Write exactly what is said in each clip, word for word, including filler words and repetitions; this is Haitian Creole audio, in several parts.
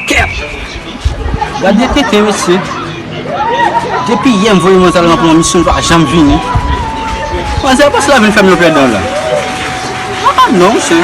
Kèt! Gade tenten, mesye. Depi yè m voye manzè al ranpli yon misyon, li pa janm vini. Manzè, pase la vin fè m yon pèdan la. Ah, non, mesye.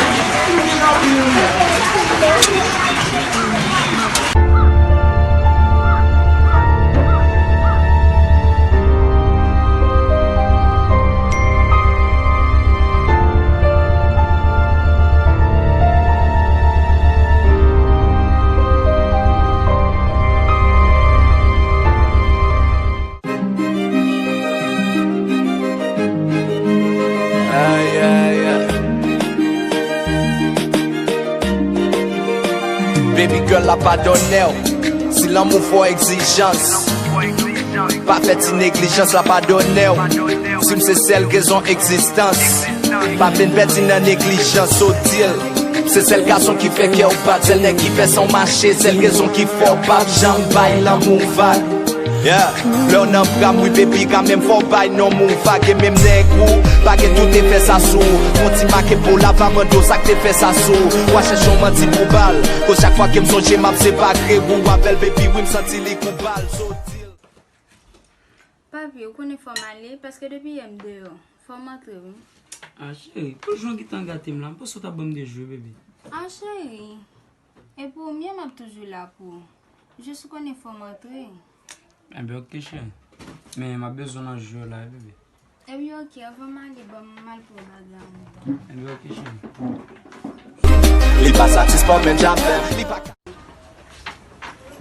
Ay, ay, ay. Baby girl la pa done w. Si lanmou fò egzijans, pa fè ti neglijans la pa done w. Si m se sèl rezon egzistans, pa vin pèdi nan neglijans, so di l. Se sèl gason ki fè kè w bat, sèl nèg ki fè san w mache, sèl rezon ki fè w p ap janm bay lanmou vag. Yeah. Lè w nan bra m, wi, baby, kanmenm fò w bay non m ou vag. E menm nèg ou pa gen tout te fè sa sou ou. Fon ti make po la pa mande w sa k te fè sa sou ou. W a chèche yon manti pou ba l. Koz chak fwa ke m sonje m ap separe ou avè l, baby, wi, m santi li kou bal. So di l. Papi, ou konnen fò m ale, paske depi yè m deyò. Fò m antre, wi. Ah, cheri, toujou w gentan gate m la. M panse w t ap ban m de jwe, baby. Ah, cheri. E pou ou menm, m ap toujou la pou ou. Jis ou konnen fò m antre. Enben, oke, cheri. Men m ap bezwen w nan jou yo la, wi, bebe. Ebyen, oke, anvan m ale, ban m al pran bagay mwen. Enben, oke, cheri. Li pa satisfè w menm jan avè m, li pa ka.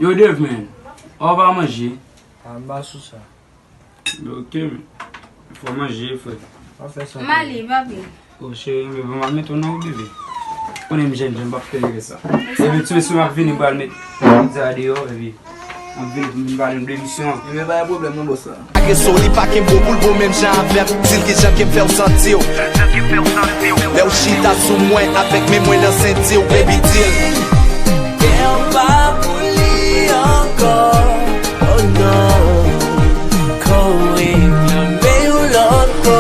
Yo, Dave, man. Ou pa manje? Ah, m pa sou sa. Ok, men. Fò manje, frè. Pa fè sa. M ale, papi. O, cheri, men bon, m al mete w nan wout, bebe. Konnen m jènjan, m p ap tolere sa. Epi, ti mesye, m ap vini, m pral met pizza deyò, epi m ap vini pou m vin pale nou de misyon an. Ebyen, pa gen pwoblèm, non, bòs la. Agreso, li pa kenbe w pou l bon menm jan avè m. Di l kijan ke m fè w santi w. Lè w chita sou mwen, avèk men mwen nan senti w, baby, di l. Kè m pa pou li ankò. Oh non, kò w reklame yon lòt kò.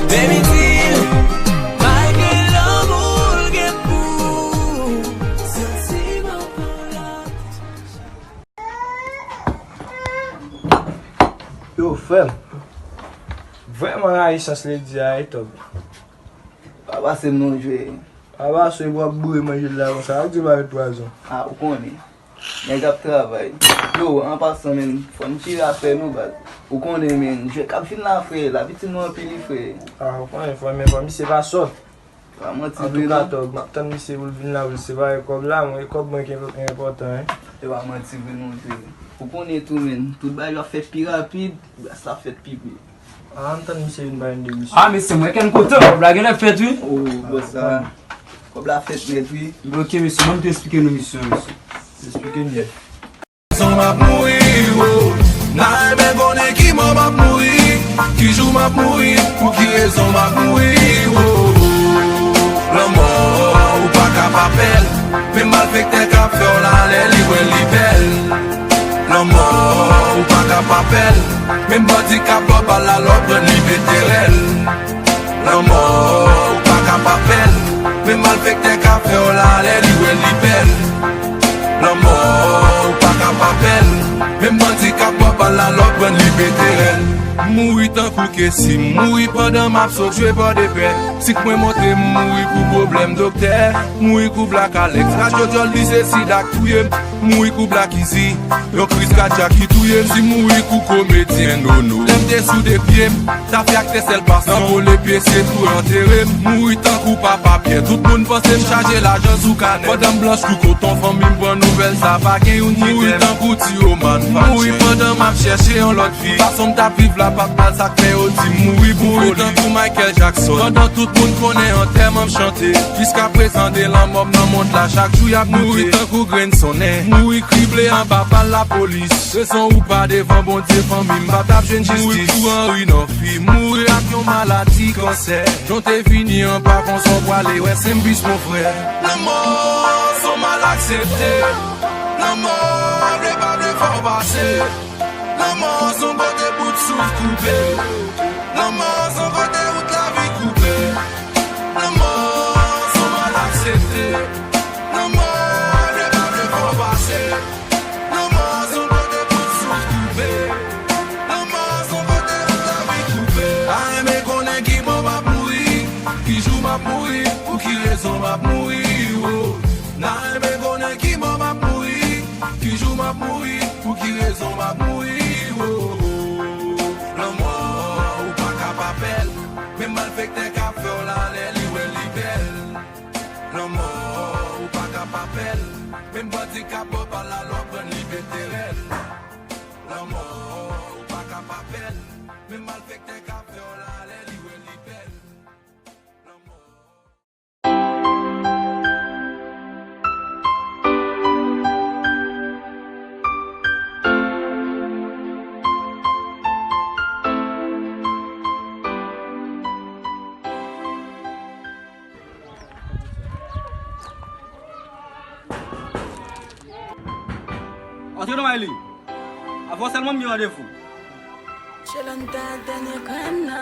Baby, di l, malgre lanmou l gen pou santiman pou lòt. Yo, frè m. Vrèman rayi sans ledi a, e tòg. Pa pase m non, jwe. Pa pase w ap boure manje l la konsa, ak di pa met pwazon. Ah, ou konnen. Nèg ap travay. Yo, an pasan, men, fò n tire afè nou, baz. Ou konnen, men, jwèt k ap fin la, frè, l ap itil nou anpil, wi, frè. Ah, ou konnen, frè, men fò misye pa sòt. Pa manti vre, non. Antouka, tòg, m ap tann misye pou l vin la, pou l separe kòb la, mwen, e kòb mwen ki enpòtan, wi. E pa manti vre, non, frè. Ou konnen tou, men, tout bagay yo ap fèt pi rapid, gras la fèt pi byen. Ah, ann tann misye vin bay n de misyon. Ah, mesye, mwen, kè m kontan. Kòb la genlè fèt, wi. Oh, bòs la. Kòb la fèt nèt, wi. Ok, mesye, ban m tou esplike nou misyon, mesye. Esplike n byen. Rezon m ap mouri, wo. N a renmen konnen ki mò m ap mouri, ki jou m ap mouri, pou ki rezon m ap mouri, wo. Lanmò, ou pa ka pa pè l. Menm malfektè k ap fè w lalè, li wè li bèl. Lanmò, ou pa ka pa pè l. Menm bandi k ap ba w bal la, lè w pran l, li pete rèl. Lanmò, ou pa ka pa pè l. Menm malfektè k ap fè w lalè, li wè li bèl. Lanmò, ou pa ka pa pè l. Menm bandi k ap ba w bal la, lè w pran l, li pete rèl. Mouri tankou Kesi, mouri pandan m ap sot jwe Pòdepè. Sik mwen monte, m mouri pou pwoblèm doktè. Mouri kou Black Alex, radyo dyòl di se sida k touye m. Mouri kou Black Easy, yon kriz kadyak ki touye m. Si mouri kou komedyen Nono, lè m te sou de pye m, tafya k te sèl pasyon, nan kole pye se tou antere m. Mouri tankou Papa Pyè, tout moun panse m chaje lajan sou kanè. Pandan m blanch kou koton, fanmi m pran nouvèl sa, pa gen youn ki kwè m. Mouri tankou Ti Roman, mouri pandan m ap chèche yon lòt vi. Fason m t ap viv la p ap bal, sa k fè yo di m mouri pou foli. Mouri tankou Michael Jackson, pandan tout moun konnen antèman m chante. Jiskaprezan de lanmò m nan mond la, chak jou y ap note. Mouri tankou grenn sonnen, mouri krible anba bal lapolis. Rezon ou pa devan Bondye, fanmi m pa t ap jwenn jistis. Mouri kou Henri Nanfi, mouri ak yon maladi kansè. Jan w te vini an pa konsa w prale, wè se m bis mon frè. Lanmò s on mal aksepte. Lanmò vle pa vle fò w pase. Lanmò s on kote bout souf koupe. Lanmò s on kote wout lavi koupe. Lanmò s on mal aksepte. Lanmò vle pa vle fò w Mouri, pou ki rezon m ap mouri, oh, oh. Lanmò, ou pa ka pa pè l. Menm malfektè k ap fè w la, lè li wè li bèl. Lanmò, ou pa ka pa pè l. Menm bandi k ap ba w pal la, lè w pran li pete rèl. Lanmò, ou pa ka pa pè l. Menm malfektè k ap fè w la, lè li wè li bèl. Lanmò. Antre nan may li. Avè w sèlman m gen randevou. Jolanda, dènye grenn nan.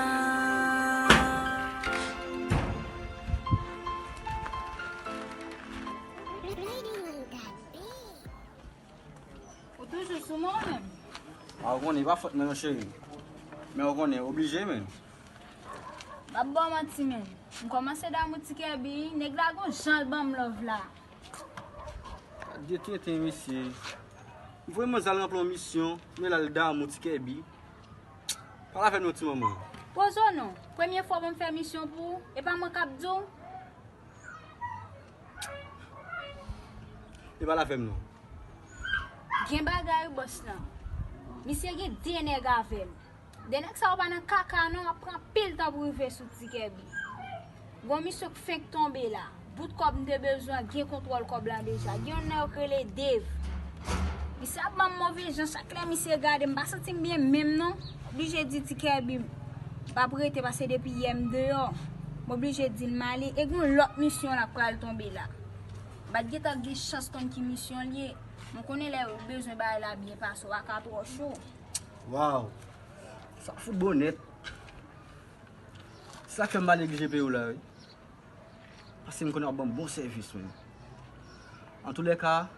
Ou toujou sou mwen ou menm? A, ou konnen, e pa fòt mwen non, cheri. Men ou konnen, oblije, men. M p ap ba w manti, men. M kòmanse damou Ti Kèbi, nèg la gon jan l ban m love la. Gade tenten, mesye. M voye manzè al ranpli yon misyon, men l al damou Ti Kèbi. Pale avè m non, ti manman. Poze w non. Premye fwa w ban m fè misyon pou ou, e pa mwen k ap di w. E pale avè m non. Gen bagay wi bòs lan. Misye gen de nèg avè l. De nèg sa yo pa nan kaka non, ap pran anpil tan pou rive sou Ti Kèbi. Gon misyon k fenk tonbe la. Bout kòb m te bezwen, gen kontwòl kòb la deja. Gen yon nèg k rele Dave. Misye ap ban m move jan, chak lè misye gade m, m pa santi m byen menm non. Oblije di Ti Kèbi m p ap rete pase depi yè m deyò. M oblije di l m ale. E gen yon lòt misyon la k pral tonbe la. M pa t gentan gen chans konn ki misyon l ye. Mwen konnen lè yo bezwen bagay la byen pase, w pa ka twò cho. Waw! Sa fout bon nèt. Se sa k fè m pa neglije peye w la, wi. Paske m konnen w ap ban m bon sèvis, menm. Antoulèka,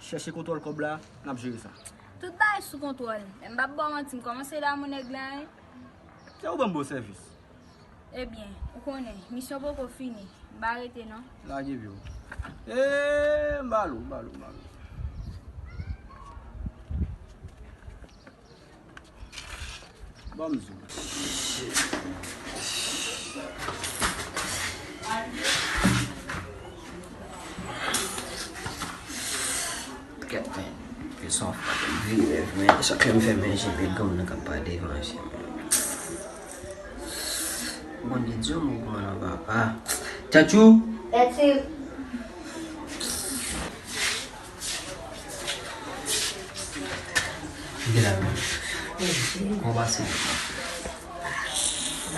chèche kontwòl kòb la, n ap jere sa. Tout bagay sou kontwòl. Men m p ap ba w manti, m kòmanse damou nèg la, wi. Kè ou ban m bon sèvis. Ebyen, ou konnen, misyon poko fini. M pa rete non. Lage pye w. Eee, m ba l ou, m ba l ou, m ba l ou. Ban m di w. Kèt, men. Ke sa w fè, vire, men. Chak lè m fèmen je m, e granmoun nan k ap pale devan je m. Bondye di w mou kòman nan papa. Tchatchou! Tchatchou! Gade la, men. Kòman w pase? M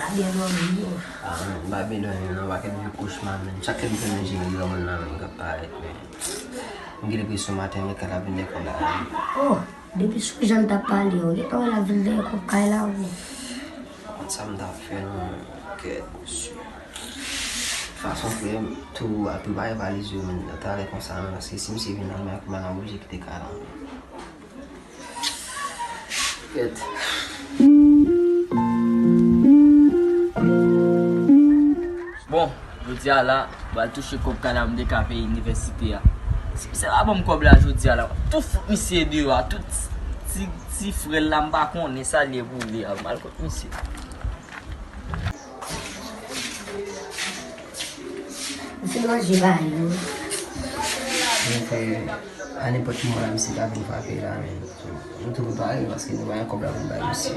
pa byen dòmi, non. Ah, men, m pa byen dòmi, non. Pakèt vye kochma, men. Chak lè m fèmen je m, granmoun nan, men, k ap parèt, men. M gen enpresyon maten, men, kal ap vin dèyè kay la, men. Oh! Depi sou jan l t ap pale, ou gentan wè l ap vin dèyè kòb kay la, wi. Konn sa m t ap fè non, kèt, mesye. Fason frè m tou al prepare valiz yo, men, talè konsa, men, paske si misye vin la, men, kouman n ap oblije kite kay la, men. Kèt. Bon, jodi a la, m pral touche kòb kay la m te ka peye inivèsite a. Si misye pa ban m kòb la jodi a la, m ap tou fout misye deyò a, tout ti, ti frè l la, m pa konnen sa l ye pou li a, m al kot misye. M fin manje ba yo. Mwen fè, a nenpòt moman la, misye ka vin frape la, men. Nou tou prepare paske nou pa gen kòb la pou n bay misye.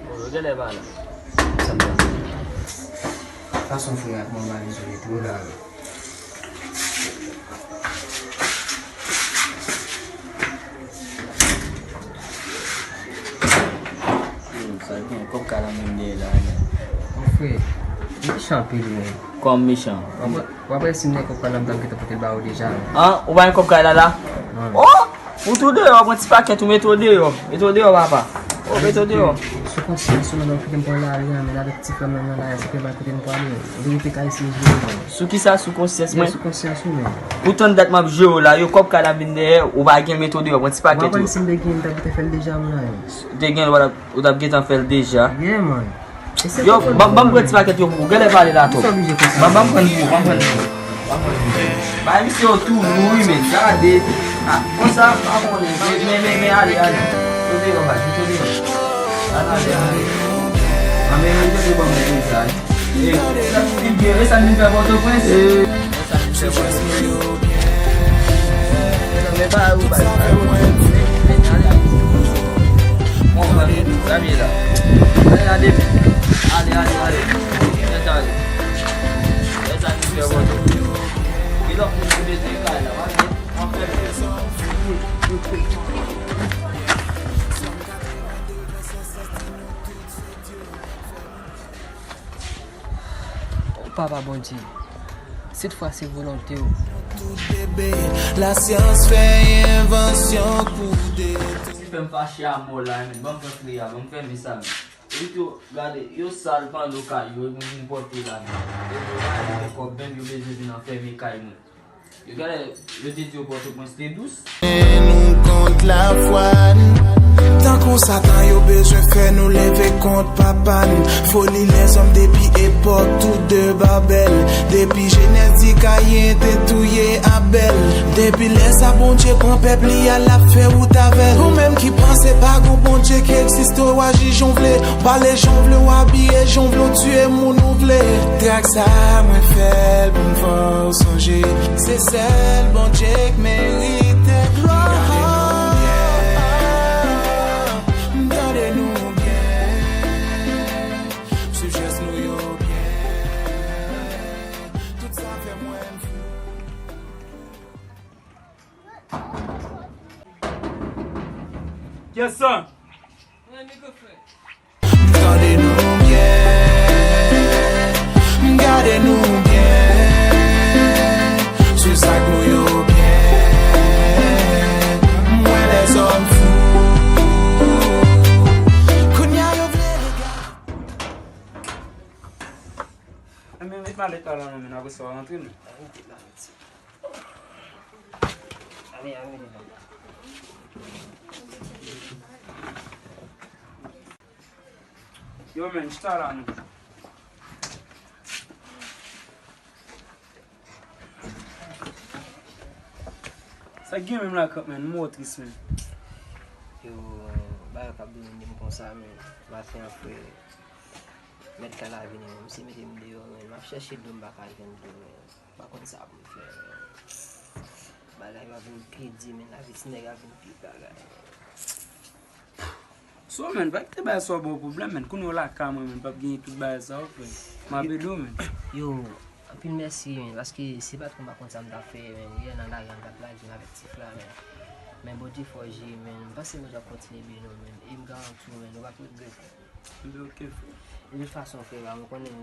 Bon, yo genlè pa la. Sa m ta di. Fason frè ak manman yo jwe twò la. Yo, sa gen kòb kay la menm dèyè la, men. Mon frè, mechan anpil, men. Kòman mechan? W ap, w ap wè si m gen kòb kay la, m t ap gentan pote l ba ou deja, men. An, ou pa gen kòb kay la la? Non. Oh! Ou tou deyò, pran ti pakèt ou mete w deyò. Mete w deyò, papa. Oh, mete w deyò. Sou konsyans ou, men, m kite m pran lari a, men avèk ti frè m nan nan lari a, se premye kote m pwale. Ou te rete kay si jwe, men. Sou kisa? Sou konsyans mwen? Sou konsyans ou, men. Pou tann dat m ap jere w la, yo kòb kay la vin dèyè, ou pa gen mete w deyò, pran ti pakèt ou. M pa konn si m te gen, m ta kite fè l deja, mwen la, yo. Ou te gen, ou t ap, ou t ap gentan fè l deja. Yeah, man. Yo, ban, ban m pran ti pakèt yo pou ou. Genlè pale la twòp. Ban, ban m pran pou ou, ban m pran pou ou. Bay misye yo tou mouri, men gade. Ah, konsa, pa konnen. Men, men, men, men, ale, ale. Yo deyò, bay, yo deyò. Al, ale, ale. Ah, men, men, yo te ban mwen sa. Eh, sa vin byen, e sa vin fè Pòtoprens? Eh, e sa vin fè Pòtoprens? Men, men, bay, ou, bay, bay, ou. Men, men, ale, ale. Bon, ale, ale, ale. Ale, ale, ale. Nèt ale. Nèt ale, frè, bon. Gen lòt moun ki bezwen kay la, pa gen, m ap fè. O Papa Bondye, sèt fwa se volonte w. Tout bebe, lasyans fè envansyon pou detwi. Ti fè m fache a mò la, men ban m kontre a, ban m fèmen sa, men. Epi tou, gade, yo sal pando kay yo, epi m vin pote la, men. Epi yo pa vin fè kòb, menm yo bezwen vin anfèmen kay mwen. Yo gade, yo te di yo Pòtoprens te dous. Nou kont lafwa n. Tankou Satan, yo bezwen fè nou leve kont Papa n. Foli lèzòm depi epòk tou de Babèl. Depi Jenèz di Kayen te touye Abèl. Depi lè sa Bondye pran pèp li a, l ap fè wout avè l. Ou menm ki panse pa gon Bondye ki egziste, w aji jan w vle, w pale jan w vle, w abiye jan w vle, w tiye moun ou vle. Trak sa a mwen fè l pou m fè w sonje. Se sèl Bondye k merite glwa. Tande nou byen. Swiv jès nou yo byen. Tout sa fè mwen fou. Kiyès sa? Mwen, Miko frè. Tande nou byen, gade nou byen, swiv zak nou yo byen. M wè lèzòm fou. Kounye a yo vle legalize. Enben, met malèt la la non, men apre sa w a rantre, non. Yo, men, chita la, non. Sa gen menm la kanp, men, m wè w tris, men. Yo, bagay k ap domine m konsa, men. Maten an, frè, mèt kay la vini, men, misye mete m deyò, men. M ap chèche dlo, m pa ka jwenn dlo, men. M pa konn sa pou m fè, men. Bagay yo ap vin pi di, men, lavi ti nèg ap vin pi bagay, men. So, men, pa kite bagay sa ba w pwoblèm, men. Kounye a w lakay mwen, men, p ap genyen tout bagay sa yo, frè. M ap ede w, men. Yo, anpil mèsi, men, paske se pa twò m pa konn sa m t ap fè, men. Yè nan lari a m t ap lage m avèk ti frè a, men. Men Bondye fò jere, men. M panse Bondye ap kontinye beni w, men. E m garanti w, men, ou p ap regrèt, frè. Enben, oke, frè. De tout fason, frè, ba, mwen konnen,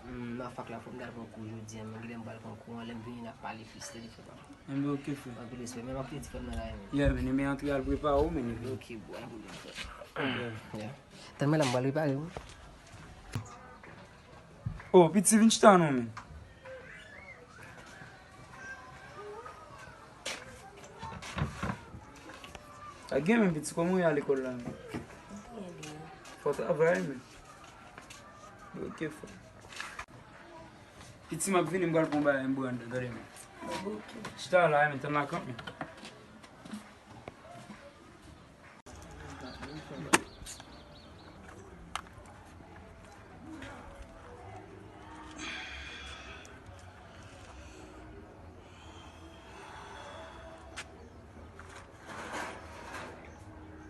mm, nan fak la, fò m t al pran kou jodi a, men genlè m pral pran kou an, lè m vini, n ap pale plis, tande, frè, ba. Enben, oke, frè. Anpil respè. Men m ap kite ti frè m nan la, men. Yeah, men, men antre al prepare w, men. Oke, bro, pa pwoblèm, frè. Yeah. Yeah. Tann mwen la, m pral repare, wi. Oh, piti, vin chita non, men. A gen men piti, kòman w ye a lekòl la, men? Byen, byen. Fò w travay, men. Oke, frè. Piti, m ap vini, m pral pran bagay m bwè anndan, tande, men. Oke. Chita la, men, tann la kanpe.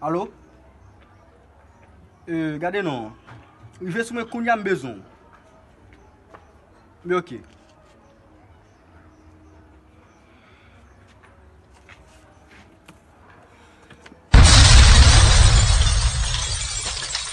Alo? Euh, gade non. Rive sou mwen kounye a, m bezwen w. Men oke.